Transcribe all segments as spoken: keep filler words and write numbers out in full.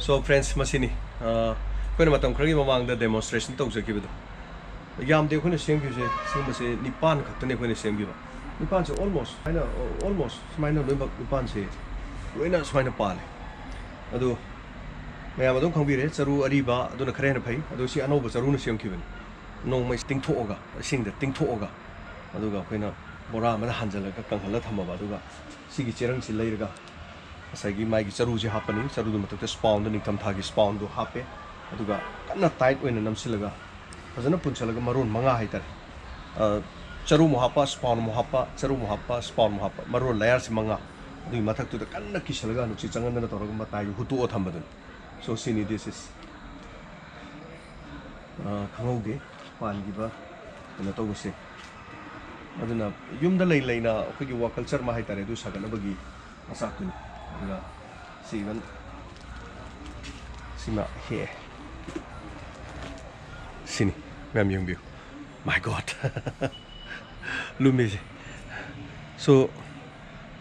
So friends, ꯃꯁꯤꯅꯤ ꯑ, ꯑꯩꯈꯣꯏꯅ ꯃꯇꯝ ꯈꯔꯒꯤ ꯃꯃꯥꯡꯗ demonstration ꯇꯧꯖꯈꯤꯕꯗꯣ꯫ ꯌꯥꯝꯗꯦ ꯑꯩꯈꯣꯏꯅ ꯁꯦꯝꯈꯤꯕꯁꯦ, ꯁꯤꯒꯨꯝꯕꯁꯦ ꯅꯤꯄꯥꯟ ꯈꯛꯇꯅꯤ ꯑꯩꯈꯣꯏꯅ ꯁꯦꯝꯈꯤꯕ꯫ ꯅꯤꯄꯥꯟꯁꯦ almost ꯍꯥꯏꯅ, almost ꯁꯨꯃꯥꯏꯅ ꯂꯣꯏꯅꯃꯛ ꯅꯤꯄꯥꯟꯁꯦ ꯂꯣꯏꯅ ꯁꯨꯃꯥꯏꯅ ꯄꯥꯜꯂꯦ꯫ ꯑꯗꯨ ꯃꯌꯥꯝ ꯑꯗꯨꯝ ꯈꯪꯕꯤꯔꯦ, ꯆꯔꯨ ꯑꯔꯤꯕ ꯑꯗꯨꯅ ꯈꯔ ꯍꯦꯟꯅ ꯐꯩ꯫ ꯑꯗꯨ ꯁꯤ ꯑꯅꯧꯕ ꯆꯔꯨꯅ ꯁꯦꯝꯈꯤꯕꯅꯤ꯫ ꯅꯣꯡꯃꯩ ꯇꯤꯡꯊꯣꯛꯑꯒ, ꯏꯁꯤꯡꯗ ꯇꯤꯡꯊꯣꯛꯑꯒ, ꯑꯗꯨꯒ ꯑꯩꯈꯣꯏꯅ ꯕꯣꯔꯥ ꯑꯃꯗ ꯍꯥꯟꯖꯜꯂꯒ ꯀꯪꯍꯜꯂ ꯊꯝꯃꯕ, ꯑꯗꯨꯒ ꯁꯤꯒꯤ ꯆꯦꯔꯪꯁꯤ ꯂꯩꯔꯒ ꯉꯁꯥꯏꯒꯤ ꯃꯥꯒꯤ ꯆꯔꯨꯁꯦ ꯍꯥꯞꯄꯅꯤ꯫ ꯆꯔꯨꯗꯨ ꯃꯊꯛꯇ spawnꯗꯣ, ꯅꯤꯡꯊꯝꯊꯥꯒꯤ spawnꯗꯣ ꯍꯥꯞꯄꯦ꯫ ꯑꯗꯨꯒ ꯀꯟꯅ tight ꯑꯣꯏꯅ ꯅꯝꯁꯤꯜꯂꯒ ꯐꯖꯅ ꯄꯨꯟꯁꯤꯜꯂꯒ ꯃꯔꯣꯟ ꯃꯉꯥ ꯍꯥꯏꯇꯥꯔꯦ꯫ ꯑ, ꯆꯔꯨ ꯑꯃꯨꯛ ꯍꯥꯞꯄ, spawn ꯑꯃꯨꯛ ꯍꯥꯞꯄ, ꯆꯔꯨ ꯑꯃꯨꯛ ꯍꯥꯞꯄ, spawn ꯑꯃꯨꯛ ꯍꯥꯞꯄ, ꯃꯔꯣꯟ layerꯁꯤ ꯃꯉꯥ꯫ ꯑꯗꯨꯒꯤ ꯃꯊꯛꯇꯨꯗ ꯀꯟꯅ ꯀꯤꯁꯜꯂꯒ ꯅꯨꯡꯁꯤꯠ ꯆꯪꯍꯟꯗꯅ ꯇꯧꯔꯒ ꯃꯇꯥꯏꯗꯨ ꯍꯨꯠꯇꯣꯛꯑ ꯊꯝꯕꯗꯨꯅꯤ꯫ So ꯁꯤꯅꯤ, this is, ꯑ, ꯈꯪꯍꯧꯗꯦ ꯄꯥꯟꯈꯤꯕ ꯀꯩꯅꯣ ꯇꯧꯕꯁꯦ꯫ ꯑꯗꯨꯅ ꯌꯨꯝꯗ ꯂꯩ ꯂꯩꯅ ꯑꯩꯈꯣꯏꯒꯤ ꯋꯥ culture ꯑꯃ ꯍꯥꯏꯇꯥꯔꯦ, ꯑꯗꯨ ꯁꯥꯒꯠꯅꯕꯒꯤ ꯃꯆꯥꯛꯇꯨꯅꯤ꯫ ꯑꯗꯨꯒ ꯁꯤ even ꯁꯤꯃ ꯍꯦꯛꯑꯦ꯫ ꯁꯤꯅꯤ, ꯃꯌꯥꯝ ꯌꯦꯡꯕꯤꯌꯨ꯫ My God! ꯂꯨꯝꯃꯤꯁꯦ꯫ So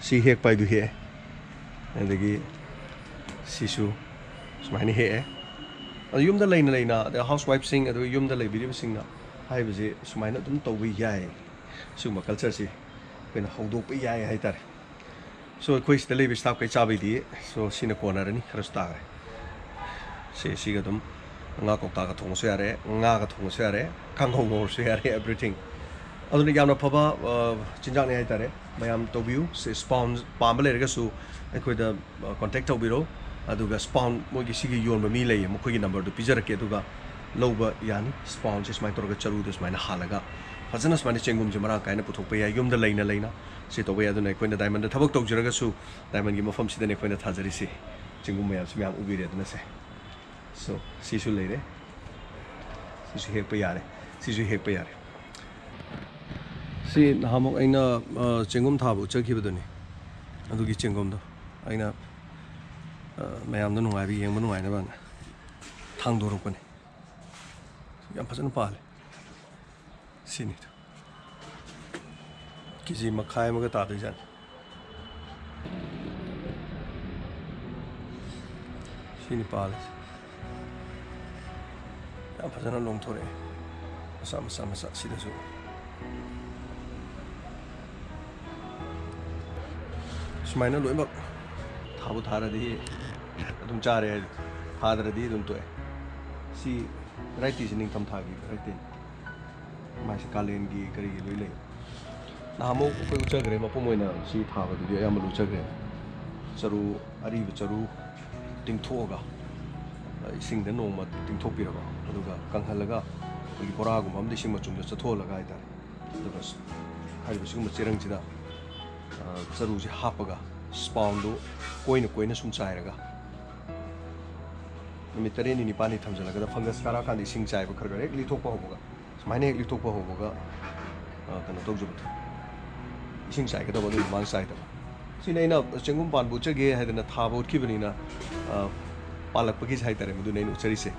ꯁꯤ ꯍꯦꯛꯄ ꯍꯥꯏꯗꯨ ꯍꯦꯛꯑꯦ꯫ ꯑꯗꯒꯤ ꯁꯤꯁꯨ ꯁꯨꯃꯥꯏꯅ ꯍꯦꯛꯑꯦ꯫ ꯑꯗꯨ ꯌꯨꯝꯗ ꯂꯩꯅ ꯂꯩꯅ, ꯑꯗꯩ housewifeꯁꯤꯡ, ꯑꯗꯨꯒ ꯌꯨꯝꯗ ꯂꯩꯕꯤꯔꯤꯕꯁꯤꯡꯅ ꯍꯥꯏꯕꯁꯦ ꯁꯨꯃꯥꯏꯅ ꯑꯗꯨꯝ ꯇꯧꯕ ꯌꯥꯏ꯫ ꯁꯤꯒꯨꯝꯕ cultureꯁꯤ ꯑꯩꯈꯣꯏꯅ ꯍꯧꯗꯣꯛꯄ ꯌꯥꯏ ꯍꯥꯏꯇꯥꯔꯦ꯫ So ꯑꯩꯈꯣꯏ ꯁꯤꯗ ꯂꯩꯕ staff ꯀꯩ ꯆꯥꯕꯩꯗꯤ, so ꯁꯤꯅ ꯀꯣꯟꯅꯔꯅꯤ, ꯈꯔꯁꯨ ꯇꯥꯈ꯭ꯔꯦ꯫ ꯁꯤ, ꯁꯤꯒ ꯑꯗꯨꯝ ꯉꯥ ꯀꯧꯇꯥꯒ ꯊꯣꯡꯉꯁꯨ ꯌꯥꯔꯦ, ꯉꯥꯒ ꯊꯣꯡꯉꯁꯨ ꯌꯥꯔꯦ, ꯀꯥꯡꯍꯧ ꯉꯧꯔꯁꯨ ꯌꯥꯔꯦ, everything꯫ ꯑꯗꯨꯅ ꯌꯥꯝꯅ ꯐꯕ, ꯑ, ꯆꯤꯟꯖꯥꯛꯅꯤ ꯍꯥꯏꯇꯥꯔꯦ꯫ ꯃꯌꯥꯝ ꯇꯧꯕꯤꯌꯨ꯫ ꯁꯤ spawn ꯄꯥꯝꯕ ꯂꯩꯔꯒꯁꯨ ꯑꯩꯈꯣꯏꯗ, ꯑ, contact ꯇꯧꯕꯤꯔꯣ꯫ ꯑꯗꯨꯒ spawn ꯃꯣꯏꯒꯤ ꯁꯤꯒꯤ ꯌꯣꯟꯕ ꯃꯤ ꯂꯩꯌꯦ, ꯃꯈꯣꯏꯒꯤ numberꯗꯨ ꯄꯤꯖꯔꯛꯀꯦ, ꯑꯗꯨꯒ ꯂꯧꯕ ꯌꯥꯅꯤ꯫ Spawnꯁꯦ ꯁꯨꯃꯥꯏꯅ ꯇꯧꯔꯒ ꯆꯔꯨꯗ ꯁꯨꯃꯥꯏꯅ ꯍꯥꯜꯂꯒ ꯐꯖꯅ ꯁꯨꯃꯥꯏꯅ ꯆꯦꯡꯒꯨꯝꯁꯦ ꯃꯔꯥꯡ ꯀꯥꯏꯅ ꯄꯨꯊꯣꯛꯄ ꯌꯥꯏ, ꯌꯨꯝꯗ ꯂꯩꯅ ꯂꯩꯅ꯫ ꯁꯤ ꯇꯧꯕ ꯌꯥꯏ꯫ ꯑꯗꯨꯅ ꯑꯩꯈꯣꯏꯅ diamondꯗ ꯊꯕꯛ ꯇꯧꯖꯔꯒꯁꯨ diamondꯒꯤ ꯃꯐꯝꯁꯤꯗꯅꯦ ꯑꯩꯈꯣꯏꯅ ꯊꯥꯖꯔꯤꯁꯤ꯫ ꯆꯤꯡꯒꯨꯝ ꯃꯌꯥꯝꯁꯤ ꯃꯌꯥꯝ ꯎꯕꯤꯔꯦ ꯑꯗꯨꯅ ꯁꯦ꯫ So ꯁꯤꯁꯨ ꯂꯩꯔꯦ꯫ ꯁꯤꯁꯨ ꯍꯦꯛꯄ ꯌꯥꯔꯦ꯫ ꯁꯤꯁꯨ ꯍꯦꯛꯄ ꯌꯥꯔꯦ꯫ ꯁꯤ ꯅꯍꯥꯟꯃꯨꯛ ꯑꯩꯅ, ꯑ, ꯆꯦꯡꯒꯨꯝ ꯊꯥꯕ ꯎꯠꯆꯈꯤꯕꯗꯨꯅꯤ꯫ ꯑꯗꯨꯒꯤ ꯆꯦꯡꯒꯨꯝꯗꯣ ꯑꯩꯅ, ꯑ, ꯃꯌꯥꯝꯗ ꯅꯨꯡꯉꯥꯏꯕ, ꯌꯦꯡꯕ ꯅꯨꯡꯉꯥꯏꯅꯕꯅ ꯊꯥꯡꯗꯣꯔꯛꯄꯅꯤ꯫ ꯌꯥꯝ ꯐꯖꯅ ꯄꯥꯜꯂꯦ꯫ ꯁꯤꯅꯤꯗ꯫ ꯀꯦ ꯖꯤ ꯃꯈꯥꯏ ꯑꯃꯒ ꯇꯥꯗꯣꯏꯖꯥꯠꯅꯤ꯫ ꯁꯤꯅꯤ ꯄꯥꯜꯂꯤꯁꯦ꯫ ꯌꯥꯝ ꯐꯖꯅ ꯂꯣꯡꯊꯣꯔꯛꯑꯦ, ꯃꯆꯥ ꯃꯆꯥ ꯃꯆꯥ꯫ ꯁꯤꯗꯁꯨ ꯁꯨꯃꯥꯏꯅ ꯂꯣꯏꯅꯃꯛ ꯊꯥꯕꯨ ꯊꯥꯔꯗꯤ ꯑꯗꯨꯝ ꯆꯥꯔꯦ, ꯊꯥꯗ꯭ꯔꯗꯤ ꯑꯗꯨꯝ ꯇꯣꯛꯑꯦ꯫ ꯁꯤ ꯚꯦꯔꯥꯏꯇꯤꯁꯤ ꯅꯤꯡꯊꯝ ꯊꯥꯒꯤ ꯚꯦꯔꯥꯏꯇꯤꯅꯤ꯫ ꯃꯥꯏꯁꯦ ꯀꯥꯂꯦꯟꯒꯤ ꯀꯔꯤꯒꯤ ꯂꯣꯏ ꯂꯩ꯫ ꯅꯍꯥꯟꯃꯨꯛ ꯑꯩꯈꯣꯏ ꯎꯠꯆꯈ꯭ꯔꯦ, ꯃꯄꯨꯡ ꯑꯣꯏꯅ ꯁꯤ ꯊꯥꯕꯗꯨꯗꯤ ꯑꯌꯥꯝꯕ ꯎꯠꯆꯈ꯭ꯔꯦ꯫ ꯆꯔꯨ, ꯑꯔꯤꯕ ꯆꯔꯨ ꯇꯤꯡꯊꯣꯛꯑꯒ, ꯏꯁꯤꯡꯗ ꯅꯣꯡꯃ ꯇꯤꯡꯊꯣꯛꯄꯤꯔꯕ, ꯑꯗꯨꯒ ꯀꯪꯍꯜꯂꯒ ꯑꯩꯈꯣꯏꯒꯤ ꯕꯣꯔꯥꯒꯨꯝꯕ ꯑꯃꯗ ꯏꯁꯤꯡ ꯃꯆꯨꯝꯗ ꯆꯠꯊꯣꯛꯍꯜꯂꯒ ꯍꯥꯏꯇꯥꯔꯦ꯫ ꯑꯗꯨꯒ ꯍꯥꯏꯔꯤꯕ ꯁꯤꯒꯨꯝꯕ ꯆꯦꯔꯪꯁꯤꯗ, ꯑ, ꯆꯔꯨꯁꯦ ꯍꯥꯞꯄꯒ, ꯁ꯭ꯄꯥꯎꯟꯗꯨ ꯀꯣꯏꯅ ꯀꯣꯏꯅ ꯁꯨꯝ ꯆꯥꯏꯔꯒ, ꯅꯨꯃꯤꯠ ꯇꯔꯦꯠꯅꯤ ꯅꯤꯄꯥꯜꯅꯤ ꯊꯝꯖꯤꯜꯂꯒ, ꯐꯪꯒꯁ ꯀꯥꯔꯛꯑꯀꯥꯟꯗ ꯏꯁꯤꯡ ꯆꯥꯏꯕ ꯈꯔ ꯈꯔ ꯍꯦꯛ ꯂꯤꯊꯣꯛꯄ ꯍꯧꯕꯒ, ꯁꯨꯃꯥꯏꯅ ꯍꯦꯛ ꯂꯤꯊꯣꯛꯄ ꯍꯧꯕꯒ, ꯑ, ꯀꯩꯅꯣ ꯇꯧꯖꯕꯗꯣ, ꯏꯁꯤꯡ ꯆꯥꯏꯒꯗꯕ ꯑꯗꯨ ꯃꯃꯥꯡ ꯆꯥꯏꯗꯕ꯫ ꯁꯤꯅ ꯑꯩꯅ ꯆꯦꯡꯒꯨꯝ ꯄꯥꯟꯕ ꯎꯠꯆꯒꯦ ꯍꯥꯏꯗꯅ ꯊꯥꯕ ꯎꯠꯈꯤꯕꯅꯤꯅ, ꯑ, ꯄꯥꯜꯂꯛꯄꯒꯤꯁꯦ ꯍꯥꯏꯇꯥꯔꯦ, ꯃꯗꯨꯅ ꯑꯩꯅ ꯎꯠꯆꯔꯤꯁꯦ꯫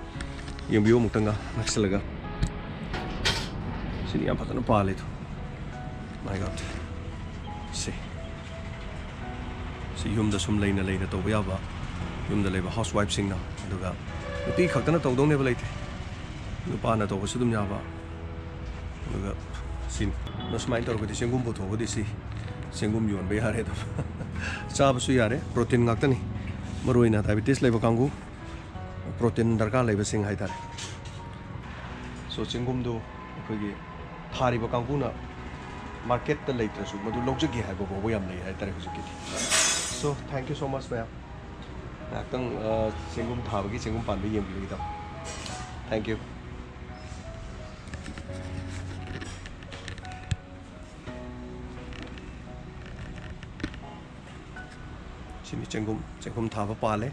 ꯌꯦꯡꯕꯤꯌꯨ ꯑꯃꯨꯛꯇꯪꯒ ꯅꯛꯁꯜꯂꯒ꯫ ꯁꯤꯗꯤ ꯌꯥꯝ ꯐꯖꯅ ꯄꯥꯜꯂꯦ꯫ My God꯫ ꯁꯤ, ꯁꯤ ꯌꯨꯝꯗ ꯁꯨꯝ ꯂꯩꯅ ꯂꯩꯅ ꯇꯧꯕ ꯌꯥꯕ, ꯌꯨꯝꯗ ꯂꯩꯕ ꯍꯥꯎꯁ ꯋꯥꯏꯐꯁꯤꯡꯅ꯫ ꯑꯗꯨꯒ ꯅꯨꯄꯤ ꯈꯛꯇꯅ ꯇꯧꯗꯧꯅꯦꯕ ꯂꯩꯇꯦ, ꯅꯨꯄꯥꯅ ꯇꯧꯕꯁꯨ ꯑꯗꯨꯝ ꯌꯥꯕ꯫ ꯑꯗꯨꯒ ꯁꯤꯅꯤ꯫ ꯑꯗꯣ ꯁꯨꯃꯥꯏꯅ ꯇꯧꯔꯒꯗꯤ ꯆꯦꯡꯒꯨꯝ ꯄꯨꯊꯣꯛꯑꯒꯗꯤ ꯁꯤ ꯆꯦꯡꯒꯨꯝ ꯌꯣꯟꯕ ꯌꯥꯔꯦ ꯑꯗꯨꯝ꯫ ꯆꯥꯕꯁꯨ ꯌꯥꯔꯦ, ꯄ꯭ꯔꯣꯇꯤꯟ ꯉꯥꯛꯇꯅꯤ꯫ ꯃꯔꯨ ꯑꯣꯏꯅ ꯗꯥꯏꯕꯦꯇꯤꯁ ꯂꯩꯕ ꯀꯥꯡꯕꯨ, ꯄ꯭ꯔꯣꯇꯤꯟ ꯗꯔꯀꯥꯔ ꯂꯩꯕꯁꯤꯡ ꯍꯥꯏꯇꯥꯔꯦ꯫ So, ꯆꯦꯡꯒꯨꯝꯗꯨ ꯑꯩꯈꯣꯏꯒꯤ ꯊꯥꯔꯤꯕ ꯀꯥꯡꯕꯨꯅ ꯃꯥꯔꯀꯦꯠꯇ ꯂꯩꯇ꯭ꯔꯁꯨ ꯃꯗꯨ ꯂꯧꯖꯒꯦ ꯍꯥꯏꯕ ꯐꯥꯎꯕ ꯌꯥꯝ ꯂꯩ ꯍꯥꯏꯇꯥꯔꯦ ꯍꯧꯖꯤꯛꯀꯤꯗꯤ꯫ So, thank you so much, ꯃꯌꯥꯝ꯫ ꯉꯥꯏꯍꯥꯛꯇꯪ, ꯑ, ꯆꯦꯡꯒꯨꯝ ꯊꯥꯕꯒꯤ ꯆꯦꯡꯒꯨꯝ ꯄꯥꯟꯕ ꯌꯦꯡꯕꯤꯕꯒꯤꯗꯃꯛ thank you꯫ ꯁꯤꯅꯤ ꯆꯦꯡꯒꯨꯝ, ꯆꯦꯡꯒꯨꯝ ꯊꯥꯕ ꯄꯥꯜꯂꯦ꯫